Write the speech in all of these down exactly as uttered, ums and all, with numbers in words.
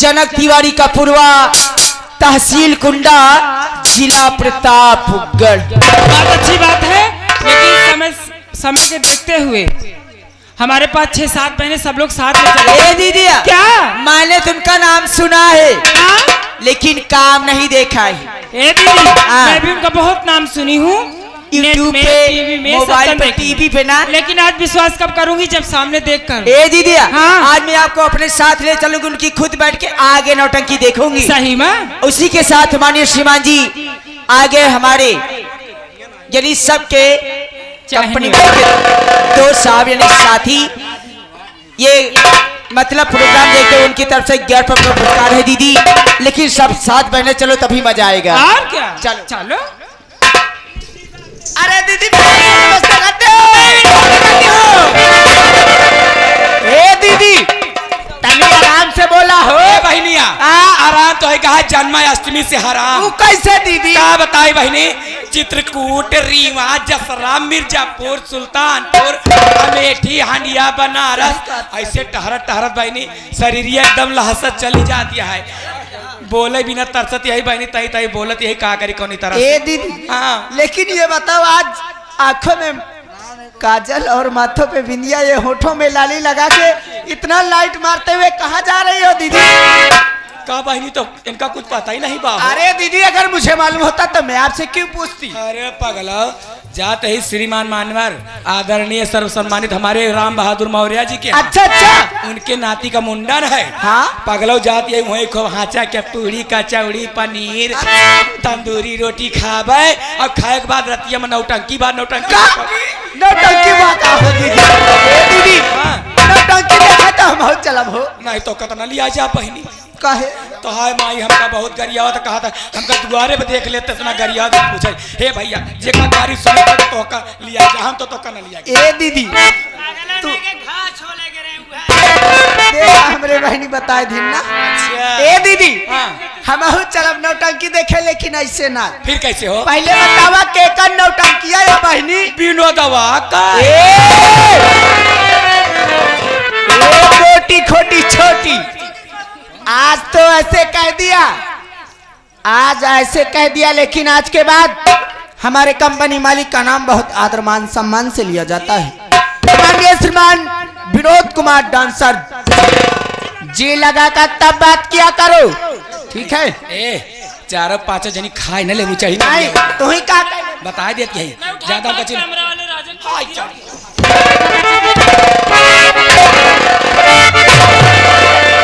जनक तिवारी का पुरवा, तहसील कुंडा, जिला प्रतापगढ़। बहुत अच्छी बात है, लेकिन समय, समय के देखते हुए हमारे पास छह सात बहनें, सब लोग साथ में चले। ए दीदी, क्या? मैंने तो उनका नाम सुना है, हाँ? लेकिन काम नहीं देखा है। ए दीदी, हाँ। मैं भी उनका बहुत नाम सुनी हूँ। YouTube नेट में, पे, टीवी में, सब मोबाइल पे, करने की। टीवी पे ना। लेकिन आज विश्वास कब करूंगी जब सामने देख कर। ए दीदी, हाँ। आज मैं आपको अपने साथ ले चलूंगी, उनकी खुद बैठ के आगे नौटंकी देखूंगी। सही में? उसी के साथ माननीय श्रीमान जी आगे हमारे यानी सबके चाहे कंपनी में। के दोस्त साहब यानी साथी ये मतलब प्रोग्राम देखते हुए उनकी तरफ से ग्यारह रुपये पुरस्कार है दीदी, लेकिन सब साथ बहने चलो तभी मजा आएगा। और क्या? चलो। चलो। अरे दीदी, मेरे से नमस्ते करते हो? ए दीदी, तनी आराम से बोला हो। ए बहनिया, आ? आराम तो है कहा, जन्माष्टमी से हराम। तू कैसे दीदी? का बताई बहनी, चित्रकूट, रीवा, जसरा, मिर्जापुर, सुल्तानपुर, अमेठी, हंडिया, बनारस, ऐसे टहरत टहरत बहनी शरीरिया एकदम लहसत चली जाती है। बोले बिना तरसत यही बहनी, तई तई बोलत यही का करी कौनी तरह ए से। दीदी, हाँ। लेकिन ये बताओ, आज आंखों में काजल और माथों पे बिंदिया, ये होठों में लाली लगा के इतना लाइट मारते हुए कहाँ जा रही हो दीदी? का बहनी, तो इनका कुछ पता ही नहीं बा। अरे दीदी, अगर मुझे मालूम होता तो मैं आपसे क्यों पूछती? अरे पगला, जात ही श्रीमान मानवर, आदरणीय सर्वसम्मानित हमारे राम बहादुर मौर्य जी के यहाँ। अच्छा, अच्छा। उनके नाती का मुंडन है। हाँ। पगलो जात यही वहीं खूब हाँचा के पूड़ी, कचौड़ी, पनीर, अच्छा। तंदूरी रोटी खाबे और खाए के बाद रतिया में नौटंकी बा, नौटंकी का? बा। नौटंकी बा का हो दीदी? ए दीदी, हाँ। नौटंकी देखे तो हम हो चलब हो। नहीं तो कतना लिया जा बहनी। काहे? तो हाय माई, हमका बहुत गरियावत कहत है, हमका दुआरे पे देख लेते इतना गरियावत पूछे, "हे भैया, जेका गारी सुने तो तोहका लिया जा, हम तो तोहका न लिया।" ए दीदी, तू देखा, हमरे बहनी बताए दिन ना। अच्छा। ए दीदी, हाँ। हमहू चलब नौटंकी देखे, लेकिन ऐसे ना। फिर कैसे हो? पहले बतावा केकर नौटंकिया या बहनी? विनोदवा का। ए! ए, कोटी खोटी छोटी। आज तो ऐसे कह दिया, आज ऐसे कह दिया, लेकिन आज के बाद हमारे कंपनी मालिक का नाम बहुत आदर मान सम्मान से लिया जाता है। माननीय श्रीमान विनोद कुमार डांसर, जी लगा कर तब बात किया करो, ठीक है? ए, चारों पांचों जनी खाए न लेबू चाहिए। नहीं, तू ही का कहे? बता देती है, ज्यादा हमका चिन- कैमरा वाले राजन को हाय, चल।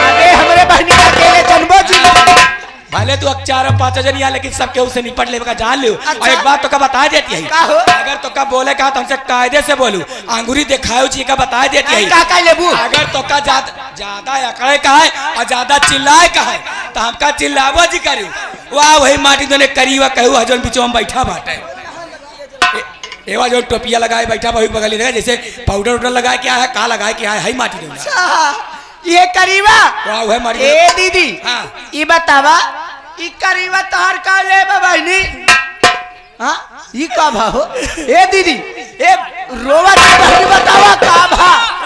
अबे हमरे बहनी का अकेले जन्मो जी। भले तू अब चार और पाँच जन यहाँ, लेकिन सब केहू से निपट लेवे का जान लियो। अच्छा। और एक बात तोका बता देती है, का हो? अगर तोका बोले का तो हमसे कायदे से बोलू, आंगुरी दिखायो जी का बता देती है। का का लेबू? अगर तोका ज्यादा, ज्यादा अकड़े का है और ज्यादा चिल्लाए का है तो हमका चिल्लावो जी करू। वाह, वही माटी दोने करीवा कहू है जौन बिचवा में बैठा बाटे। ए-, एवा जो टोपिया लगाए बैठा, वही बगली रहे, जैसे पाउडर उडर लगाए क्या है, का लगाए क्या है, हई माटी देवना। अच्छा, ये करीबा। वाह, वह माटी ए देवना। दीदी, हाँ। ई बतावा, ई करीबा तोहर का लेबा बहिनी? हाँ, ई का भा हो? ए दीदी, ए रोवा के बहिनी बतावा का भा?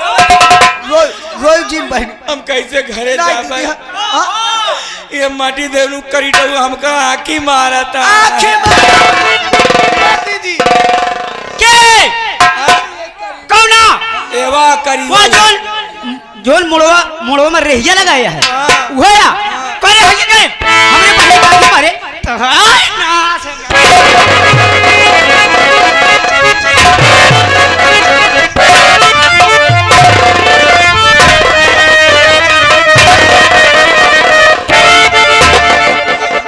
रो, रोई जिन बहिनी। हम कैसे घरे नहीं, जा दीदी, पाए? हाँ। ये माटी देवनू करी डऊ हमका आँखी मारता। आँखी मारता। दीदी। के? हाँ? कौना? एवा करी वो डऊ। जोन, जोन मुड़वा, मुड़वा में रेहिया लगाया है। हाँ। वो या? करे है कि नहीं? हमरे पहले बाजी मारे। तो हाय ना।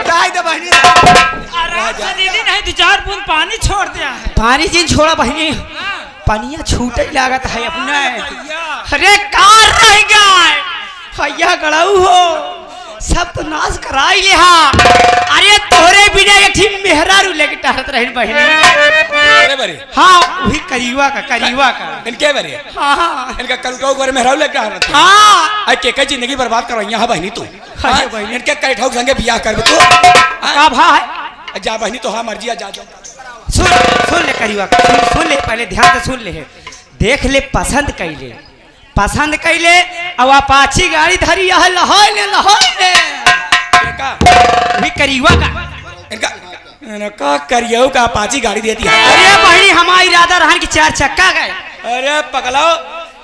दाई दे बहिनी। आराम से दीदी, नहीं दो चार बूंद पानी छोड़ दिया है। पानी जिन छोड़ा बहिनी, हाँ। पनिया छूटे लागत है अपने। भैया। अरे कार रह गए, भैया गड़ऊ हो, सब तो नाश कराई ले हा। अरे तोहरे बिना एक ही मेहरारू लेके टहरत रहिन बहिनी। अरे बरे। हाँ, वही करीवा का, करीवा का। इनके बरे? हाँ, हाँ। इनका कल उठाओ गोरे मेहरारू लेके आ रहा था। हाँ। अरे के का जिंदगी बर्बाद करो यहाँ बहिनी तू। अरे हाँ? बहिनी। इनके कल उठाओ संगे बियाह कर तू। हाँ? का भा है? जा बहिनी तो हाँ मर्जी है, जा, जा। सुन, सुन ले करीवा, सुन, सुन ले, पहले ध्यान से सुन ले। देख ले, पसंद कैले, पसंद कैले, अब अपाची गाड़ी धरी है, लहाई ले, लहाई ले। युवा का। इनका, इनका करियऊ का अपाची गाड़ी देती है। अरे बहिनी, हमार इरादा रहन कि चार चक्का गए। अरे पगलाओ,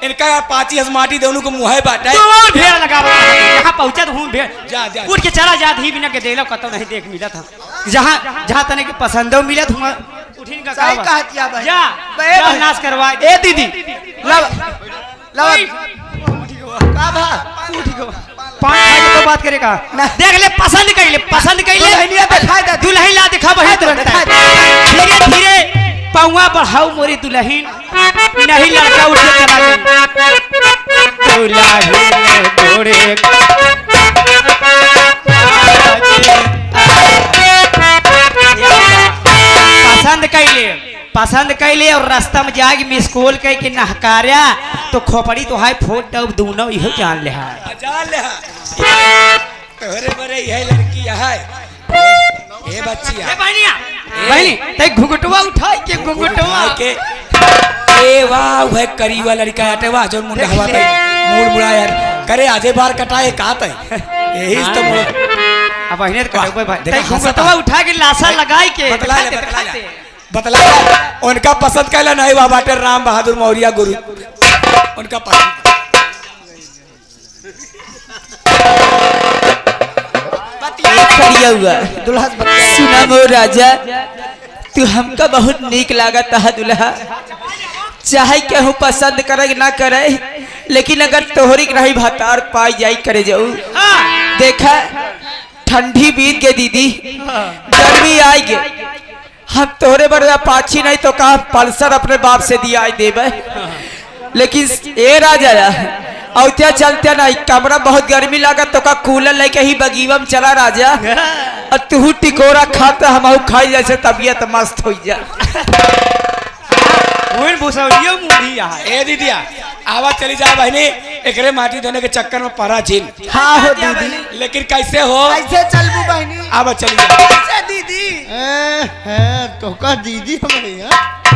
इनका अपाची हस माटी देउनु को मुँहे बाटे। तो और भेड़ लगावा। यहाँ पहुँचा तो हूँ भेड़। जा, जा। उठ के चला जा, धी बिना के देला कतो नहीं देख मिला था। जहाँ, जहाँ तने के पसंदो मिला था, वहाँ उठिन का सही कहा। कहत या भाई। जा, बे जा भाई। नाश करवा दे। ए दीदी, लब, लब। ओए। का भा? उठ गो। पान खाए के तो बात करे का? ना। देख ले, पसंद कइले, पसंद कइले। दुल्हनिया दिखाई दे। दुल्हन ला दिखा बहिन तुरंत। दिखाई दे। धीरे धीरे पौवा बढ़ाऊ मोरी दुल्हन। नहीं लड़का उठ के चला जाए। दुल्हन गोरे। पसंद कइले। पसंद कइले और रास्ता में जाके मिस कॉल कइ के नहकार्या, तो खोपड़ी तो हाय फोन टब दूनो इहो जान ले है। आ, जान ले है। तोहरे बरे यही लड़की है। ए, ए बच्चिया। ए बहनिया, ए। बहनी, तै घुघुटवा उठाई के घुघुटवा। उठाई के। ए वाह, वह करीवा लड़का आटे वाह, जो मुंडा देख हवा ले। तै मुड़ मुड़ा यार। करे आजे बार कटाए का तै। यही तो हाँ। मुड़। अब बहने तो वाह, कटोबे भाई। देखा तै हंसता। घुघुटवा उठा के लासा ए, लगाई के। बतला ले, दिखा दे, बतला दिखा ले। दे। बतला, उनका पसंद कैला नहीं हुआ बाटे राम बहादुर मौर्य गुरु, उनका पसंद। बतिया करिया हुआ। दुल्हा से बतिया। सुना मोर राजा, तू हमका बहुत नीक लागत है दुल्हा, चाहे केहू पसंद करे कि ना करे, लेकिन अगर तोहरी के रही भतार पाई जाई करे जाऊ। हाँ। देखा, ठंडी बीत के दीदी, हाँ। गर्मी आई गे, हम तोहरे बरे अपाची नहीं तो का पल्सर अपने बाप से दिया देबे। लेकिन ए राजा या, औत्या चलत्या नहीं, कमरा बहुत गर्मी लागत तो का कूलर लेके ही बगीवा में चला राजा। और तू टिकोरा खात हम खाई जैसे तबियत मस्त हो जा। ओइन भुसौलियो मुड़ी यहाँ। ए दीदिया, आवा चली जा बहनी, एकरे माटी धोने के चक्कर में परा जिन। हाँ हो दीदी। लेकिन कैसे हो? कैसे चलबू बहनी? आवा चली जा। कैसे दीदी? ए, है, तोका दीदी हमारे यहाँ।